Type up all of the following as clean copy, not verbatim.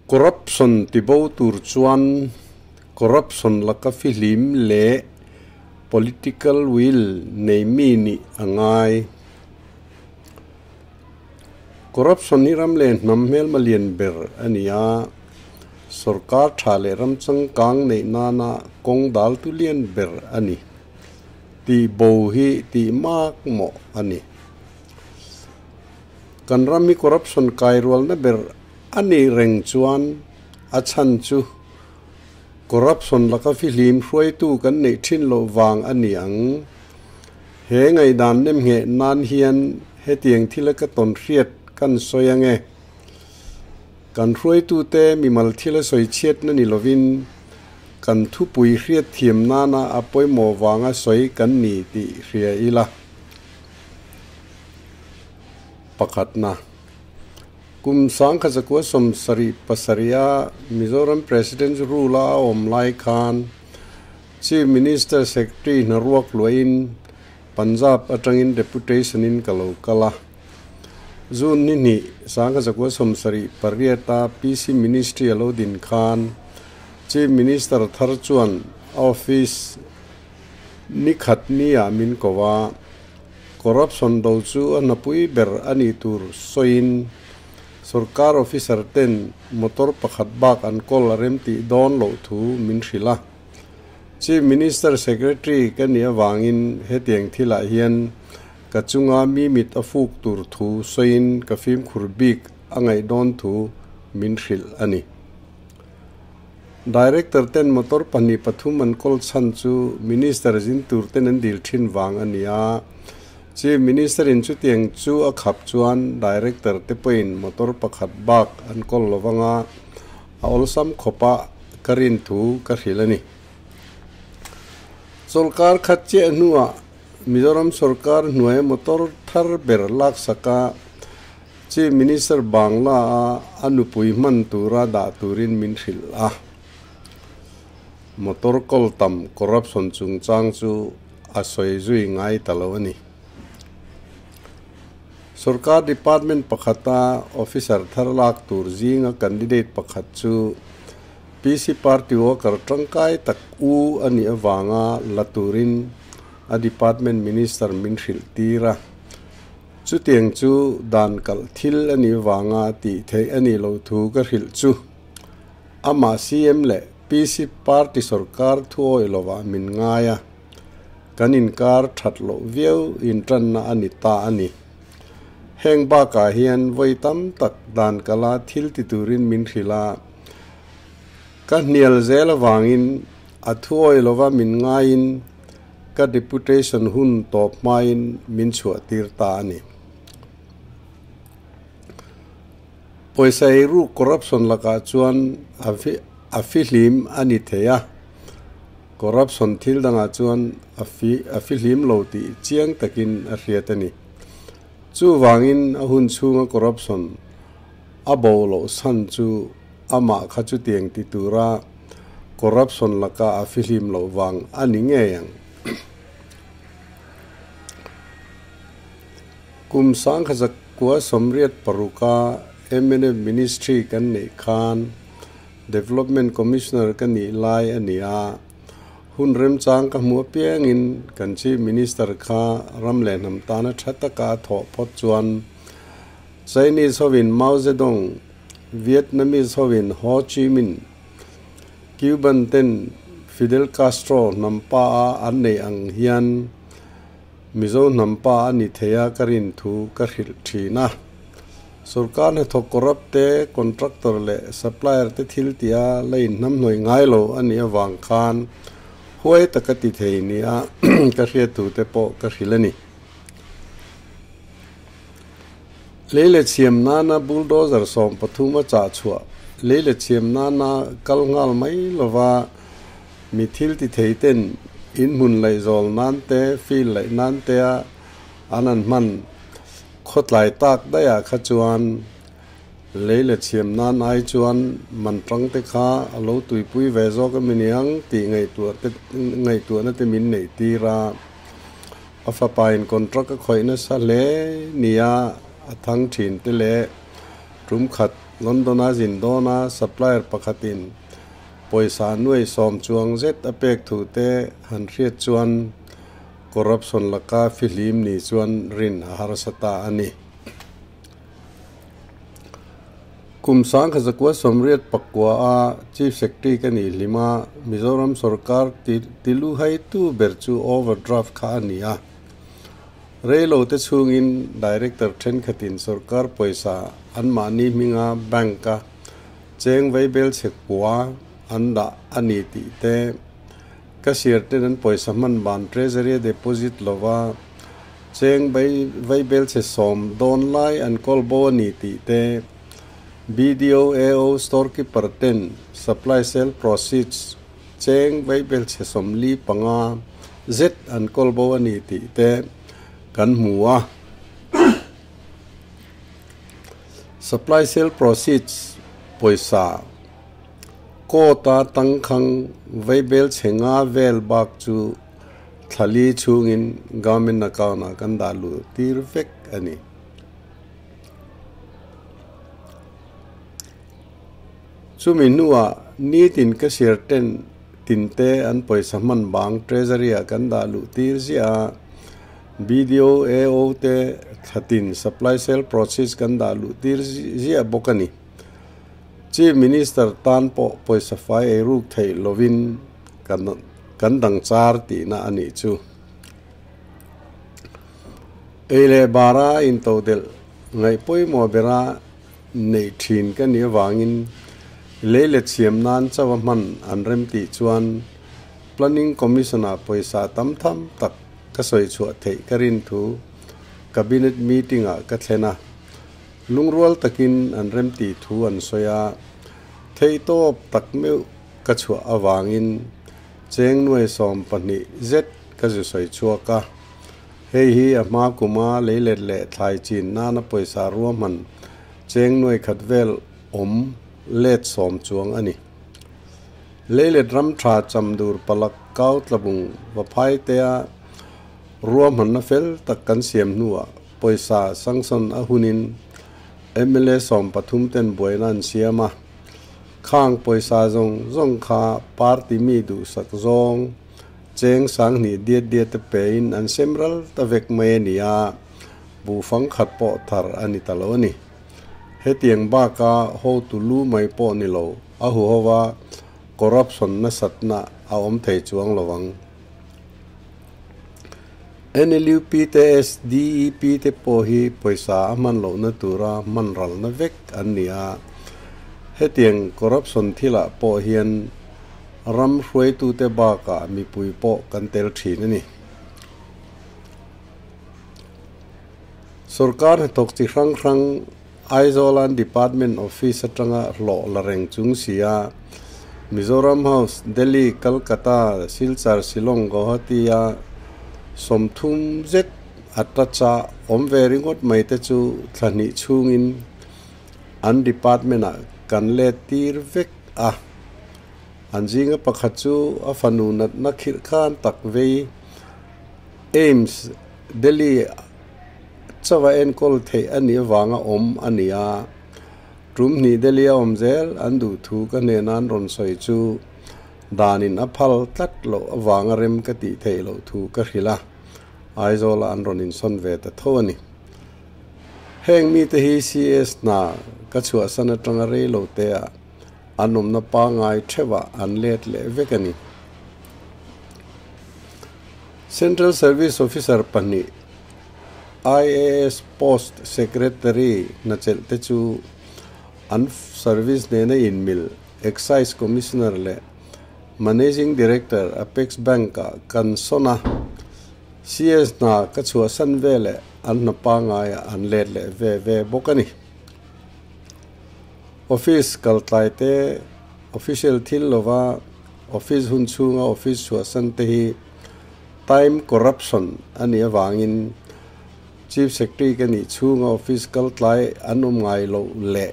Corruption tibo tur chuan corruption laka fihlim leh political will nei mi nih a ngai. Corruption hi ram leh hnam hmelma lian ber a ni a, sorkar tha leh ram changkang neih nana kawng daltu lian ber a ni. Tih bo hi tih mak mawh a ni. Kan ram hi corruption kai rualna ber a nih reng chuan a chhan chu corruption laka fihlim hruaitu kan neih thin loh vang a ni ang. He ngaihdan nemngheh nan hian hetiang thila ka tawn hriat kan sawi ang e. Kan hruaitute mimal thila sawi chhiatna ni lovin kan thupui hriat thiam nana a pawimawh vanga sawi kan ni tih hria ila. Pakhatna. Kum 1977-a Mizoram President's Rule-a a awm lai khan Chief Minister Secretary hna ruak luahin Punjab atangin deputation-in ka lo kal a. June ni hnih, 1978-a PC Ministry a lo din khan Chief Minister thar chuan a office ni khat nia min ko a. Corruption do chu a hnapui ber a nih tur sawiin sorkar officer ten motor pakhat bak an kawl a remtih dawn loh thu min hrilh a. Chief Minister Secretary ka nih avangin hetiang thilah hian ka chunga mi mit a fuk tur thu sawiin ka fimkhur bik a ngaih dawn thu min hrilh a ni. Director ten motor pahnih pathum an kawl chhan chu Minister zin tur ten an dil thin vang a ni a. Chief Minister in chutiang chu a khap chuan Director te pawhin motor pakhat bak an kawl lo vang a, a awlsam khawpa ka rin thu ka hrilh a ni. Chawlhkar khat chiah hnuah Mizoram sorkar hnuaia motor thar ber laksak a, Chief Minister Bangla a a nupui hman tura dah turin min hrilh a. Motor kawl tam corruption chungchang chu a sawi zui ngai ta lo a ni. Sorkar department pakhata officer thar lak tur zinga candidate pakhat chu PC party worker tangkai tak u a nih avanga la turin a department minister min hrilh tir a. Chutiang chu dan kalh thil a nih vanga tih theih a nih loh thu ka hrilh chu amah CM leh PC party sorkar thuawih lovah min ngai a, kan inkar that loh viau intanna a ni ta a ni. Heng bakah hian vawi tam tak dan kalha thil ti turin min hrilh a, ka hnial zel avangin a thuawih lova min ngaiin, Ka deputation hun tawp hmain min chhuah tir ta a ni. Pawisa eiruk corruption lakah chuan a fihlim a ni thei a, corruption thil dangah chuan a fihlim lo tih chiang takin a hriat a ni. Chuvangin a hun chhunga corruption a bo loh chhan chu amah kha chutiang ti tura corruption laka a fihlim loh vang a ni ngei ang. Kum 1986-a mnf Ministry kan neih khan Development Commissioner ka nih lai a ni a, hun remchang ka hmu apiangin kan Chief Minister kha ram leh hnam tana tha taka a thawh phawt chuan Chinese hovin Mao Zedong, Vietnamese hovin Ho Chi Minh, Cuban ten Fidel Castro hnam pa a an neih ang hian Mizo hnam pa a ni thei a ka rin thu ka hrilh thin a. Sorkar hnathawk corrupt te, contractor leh supplier te thil tia la inhnamhnawih ngai lo a nih avang khan huai taka ti thei nia ka hriat thu te pawh ka hrilh a ni. Lei leh chhiam nana bulldozer 13 a chah chhuah lei leh chhiam nana kal nghal mai lova mi thil ti thei ten in hmun laih zawl nan te, field laih nan te a an an hman khawtlai tak daih ah kha chuan lei leh chhiam nan ai chuan man tang te kha a lo tuipui ve zawk a mi niang tih ngaihtuah te ngaihtuahna te min neih tir a. A fapain contract a khawih nasa hle nia a thang thin te leh tum khat. London-a zin dawna supplier pakhatin pawisa nuai sawm chuang zet a pek thu te han hriat chuan corruption laka fihlim ni chuan rin a harsa ta a ni. Kum 1984 a Chief Secretary ka nih hlim a, Mizoram sorkar tilu haitu ber chu overdraft kha a ni a. Reilo te chhungin Director thenkhatin sorkar pawisa anmahni hminga bank-a cheng vaibel chhe kua an dah a ni tih te, cashier ten an pawisa hman ban Treasury a deposit lova cheng vaibel chhe sawm dawn lai an kawl bo a ni tih te, BDO AO storekeeper ten supply sale proceeds cheng vaibel chhe 45 zet an kawl bo a ni tih te kan hmu a. Supply sale proceeds pawisa court-a tangkhang vaibel chhe nga vel bak chu thlali chhungin government account-ah kan dah luh tir vek a ni. Chumi hnuah nitin cashier ten tinte an pawisa hman bang treasury-ah kan dah luh tir ziah a, BDO, AO te thlatin supply sale proceeds kan dah luh tir ziah bawk a ni. Chief Minister tan pawh pawisa fai ei ruk theih lovin kan dang char tihna a nih chu. Ei leh bara intodelh ngaih pawimawh bera neih thin ka nih avangin lei let siam nan chauha hman an rem tih chuan Planning Commission-ah pawisa tam tham tak ka sawi chhuah theih ka rin thu Cabinet meeting-ah ka thlen a. Lungrual takin an rem tih thu an sawi a, theihtawp tak meuh ka chhuah avangin cheng nuai 12 zet ka zu sawi chhuak a. Hei hi a hma kuma leilet leh thlai chin nana pawisa ruahman cheng nuai khat vel awm let 10 chuang a ni. Leilet ram tha chamdur palak kau tlabung va phai tea ruahmanna fel tak kan siam hnuah pawisa sanction a hunin mla 13 ten buaina an siam a. Khang pawisa zawng zawng kha party mi duhsak zawng cheng 2000 diat diat te pein an sem ral ta vek mai a ni a, buhfang khat pawh thar a ni ta lo a ni. Hetiang baka hotu lu mai pawh ni lo a huhova corruption nasatna a awm thei chuang lovang. NLUP te SDEP te pawh hi pawisa a hman lohna tura hman ralna vek an ni a. Hetiang corruption thilah pawh hian ram hruaitute bakah mipui pawh kan tel thin a ni. Sorkar hnathawk chi hrang hrang Aizawlan Department Office atanga hlawh la reng chung si a, Mizoram House, Delhi, Calcutta, Silchar, Shillong, Guwahati-a 30 zet a touch-a awm ve ringawt mai te chu thla hnih chhungin an department-ah kan let tir vek a. An zinga pakhat chu a fanu natna khirh khan tak vei AIIMS, Delhi chawa enkawl theih a nih avanga awm a ni a. Tum hnih Delhi a awm zel an duh thu ka hnena an rawn sawi chu danin a phal tlat loh avanga rem ka tih theih loh thu ka hrilh a, Aizawla an rawn insawn ve ta tho a ni. Heng mite hi CS hna ka chhuahsan atanga rei lo te ah an awmna pangai theuhah an let leh vek a ni. Central Service Officer pahnih IAS Post Secretary hnachelh te chu an service nena inmil Excise Commissioner leh Managing Director Apex Bank-ah kan sawn a, CS hna ka chhuahsan veleh an hna pangaiah an let leh ve ve bawk a ni. Office kaltlai te official thil lova office hun chhunga office chhuahsan te hi time corruption a nih avangin Chief Secretary ka nih chhunga office kaltlai an awm ngai loh leh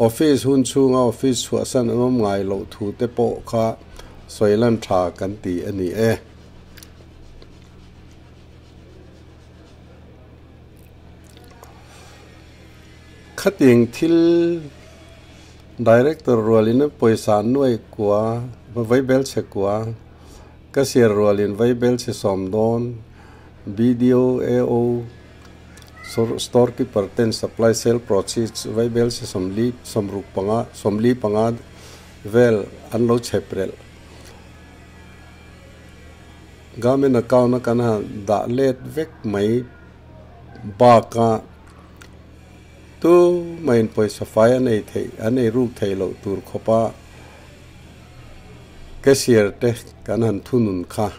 office hun chhunga office chhuahsan an awm ngai loh thu te pawh kha sawilan tha kan ti a ni e. Khating thil. Director rualin pawisa nuai kua, vaibel chhe kua, cashier rualin vaibel chhe sawm dawn, BDO, AO, store keeper ten supply sale proceeds vaibel chhe sawmli sawmruk panga sawmli panga vel an lo chhep relh. Government account a kan han dah let vek mai bakah Tu mahin pawisa fai an ei theih, an ei ruk theih loh tur khawpa cashier te kan han thunun kha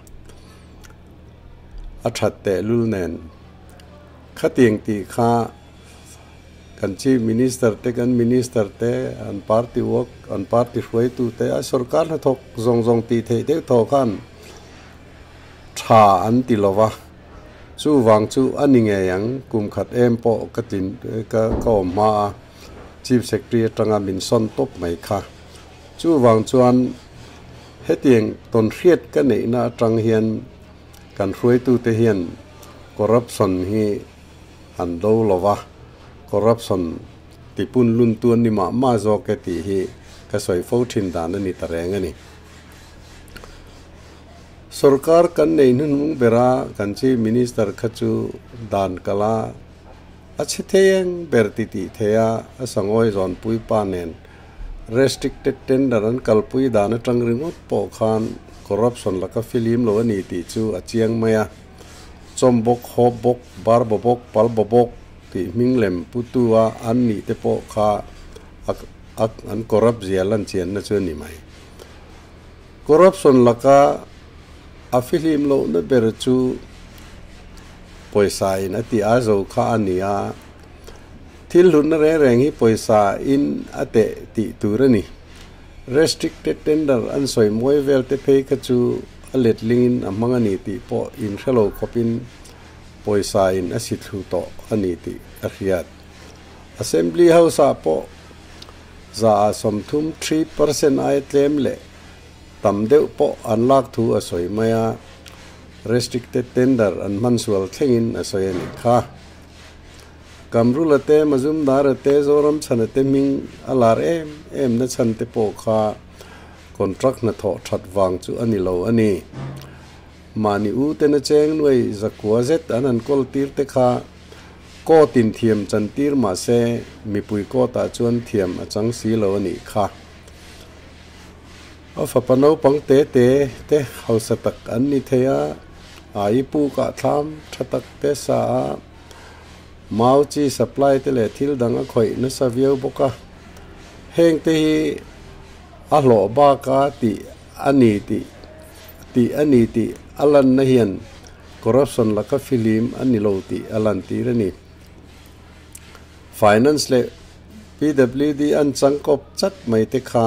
a that tehlul nen. Khatiang tih kha kan Chief Minister te, kan Minister te, an party work, an party hruaitu te, a sorkar hnathawk zawng zawng tih theih deuh thaw khan tha an ti lo va. Chuvang chu a ni ngei ang, kum khat em pawh ka tlin ka ka awm hma a, Chief Secretary atanga min sawn tawp mai kha. Chuvang chuan hetiang tawnhriat ka neihna atang hian kan hruaitute hian corruption hi an do lo va, corruption tipun luntu an ni mah mah zawk e tih hi ka sawi fo thin dan a ni ta reng a ni. Sorkar kan nei hnuhnung bera kan Chief Minister kha chu dan kala a chhe thei eng ber ti tih thei a, a sangawi zawnpui pa nen restricted tender an kalpui dan atang ringawt pawh khan corruption laka filim lo a ni tih chu a chiang mai a. Chawm bawk, hawp bawk, bar baw bawk, pal baw bawk tih hming lem putu a an nih te pawh kha a an corrupt zia lan chianna chu a ni mai. Corruption laka a fihlim lohna ber chu pawisa in a tih a zo kha a ni a, thil hlutna reng reng hi pawisa in a teh tih tur a ni. Restricted tender an sawi mawi vel te phei kha chu a letlingin a hmang a ni tih pawh in hre lo khawpin pawisa in a si thlu tawh a ni tih a hriat. Assembly House ah pawh Za 30, 3%, aia tlem leh tam deuh pawh an lak thu a sawi mai a, restricted tender an hman sual thlengin a sawi a nih kha. Kamrula te, Mazumdara te, Zoramchhana te hming a lar em em na chhan te pawh kha contract hnathawh that vang chu a ni lo a ni. Mahni u tena cheng nuai zakua zet an han kawl tir te kha Court in thiam chan tir mah se mipui court ah chuan thiam a chang si lo a nih kha. A fapa naupang te te te hausa tak an ni thei a, ai puk ah thlam tha tak te sa a, mau chi supply te leh thil dang a khawih nasa viau bawk a. Heng te hi a hlawh bak a tih a ni tih tih a ni tih a lanna hian Corruption laka filim a ni lo tih a lantir a ni. Finance leh PWD an changkawp chat mai te kha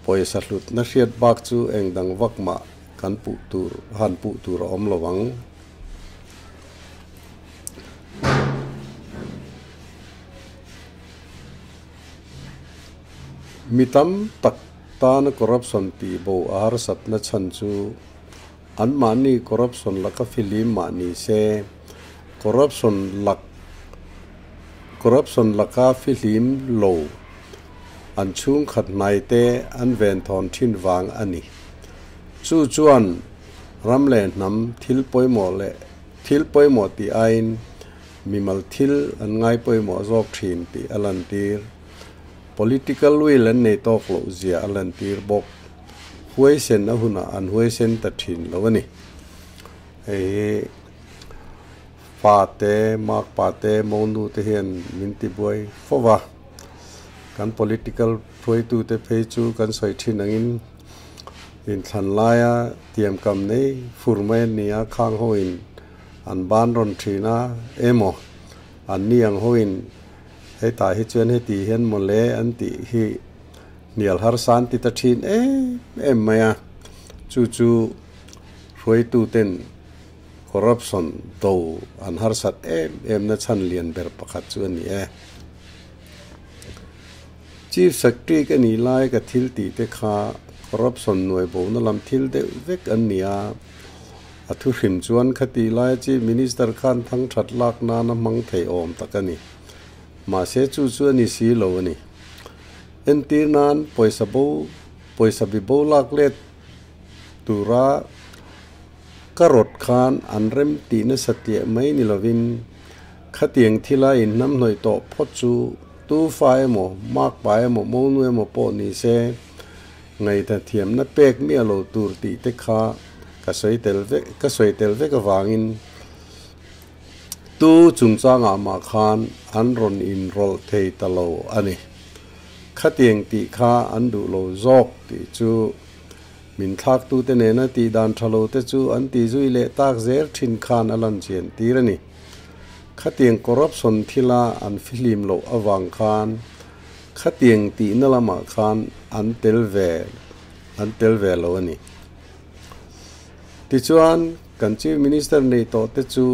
pawisa hlutna hriat bak chu eng dang vak mah kan puh tur han puh tur a awm lo ang. Mi tam tak tana corruption tih bo a harsatna chhan chu Anmahni corruption laka filim mah ni se, corruption lak corruption laka fihlim lo an chhungkhat hnaite an venthawn thin vang a ni. Chu chuan ram leh hnam thil pawimawh leh thil pawimawh tih aiin mimal thil an ngai pawimawh zawk thin tih a lantir. Political will an nei tawk loh zia a lantir bawk. Huaisen a hunah an huaisen ta thin lo a ni. Hei hi fa te, makpa te, monu te hian min tibuai fo va. Kan political hruaitute phei chu kan sawi thin angin inthlan laia tiamkam nei fur mai an ni a, khang hoin an ban rawn thin a, emaw an ni ang hoin hetah hi chuan heti hian mawle an tih hi Hnial harsa an ti ta thin em em mai a, chu chu hruaituten corruption do an harsat em em na chhan lian ber pakhat chu a ni e. Chief Secretary ka nih lai ka thil tih te kha corruption nuai bo na lam thil deuh vek an ni a, a thu hrim chuan khati lai Chief Minister khan thang that lak nana hmang thei awm tak a ni. Mahse chu chu a ni si lo a ni. Entir nan pawisa bo pawisa bi bo lak let tura ka rawt khan an rem tih nasa tliah mai ni lovin khatiang thila inhnamhnawih tawh phawt chu tu fa emaw, makpa emaw, monu emaw pawh ni se ngaihna thiamna pek miah lo tur tih te kha ka sawi tel vek ka sawi tel vek avangin tu chungchangah mah khan an rawn inrawlh thei ta lo a ni. Khatiang tih kha an duh lo zawk tih chu min thlaktute nena tih dan tha lo te chu an tih zui leh tak zel thin khan a lan chian tir a ni. Khatiang corruption thila an fihlim loh avang khan khatiang tihna lamah khan an tel ve an tel ve lo a ni. Tichuan, kan Chief Minister nei tawh te chu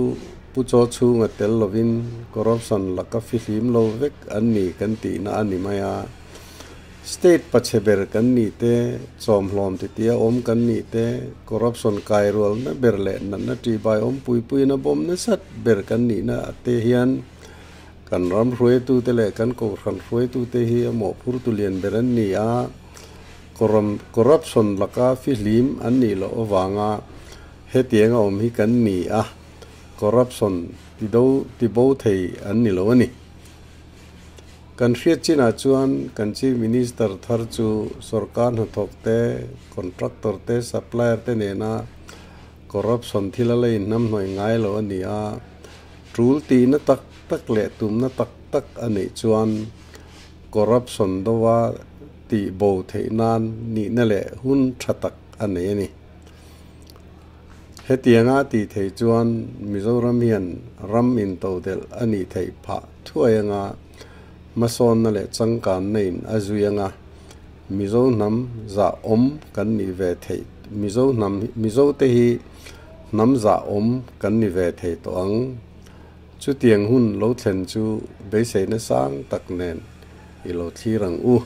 Pu Chaw chhunga tel lovin corruption laka fihlim lo vek an ni kan tihna a ni mai a. State pachhe ber kan nih te, chawmhlawm titia awm kan nih te, corruption kai rualna ber leh natna ṭihbai awm puipuina bawm nasat ber kan nihna te hian kan ram hruaitute leh kan kohhran hruaitute hi a mawhphurtu lian ber an ni a, corruption laka fihlim an nih loh avanga hetianga awm hi kan ni a, corruption tido tibo thei an ni lo a ni. Kan hriat chinah chuan kan Chief Minister thar chu sorkar hnathawk te, contractor te, supplier te nena corruption thil a la inhnamhnawih ngai lo a ni a, tul tihna tak tak leh tumna tak tak a neih chuan corruption dova tih bo theih nan nihna leh hun tha tak a nei a ni. Hetianga tih theih chuan Mizoram hian ram intodelh a nih theih phah thuai anga hmasawnna leh changkanna in a zui anga Mizo hnam zah awm kan nih ve theih Mizo hnam Mizo te hi hnam zah awm kan ni ve thei tawh ang. Chutiang hun lo thlen chu beiseina sang tak nen i lo thlir ang u.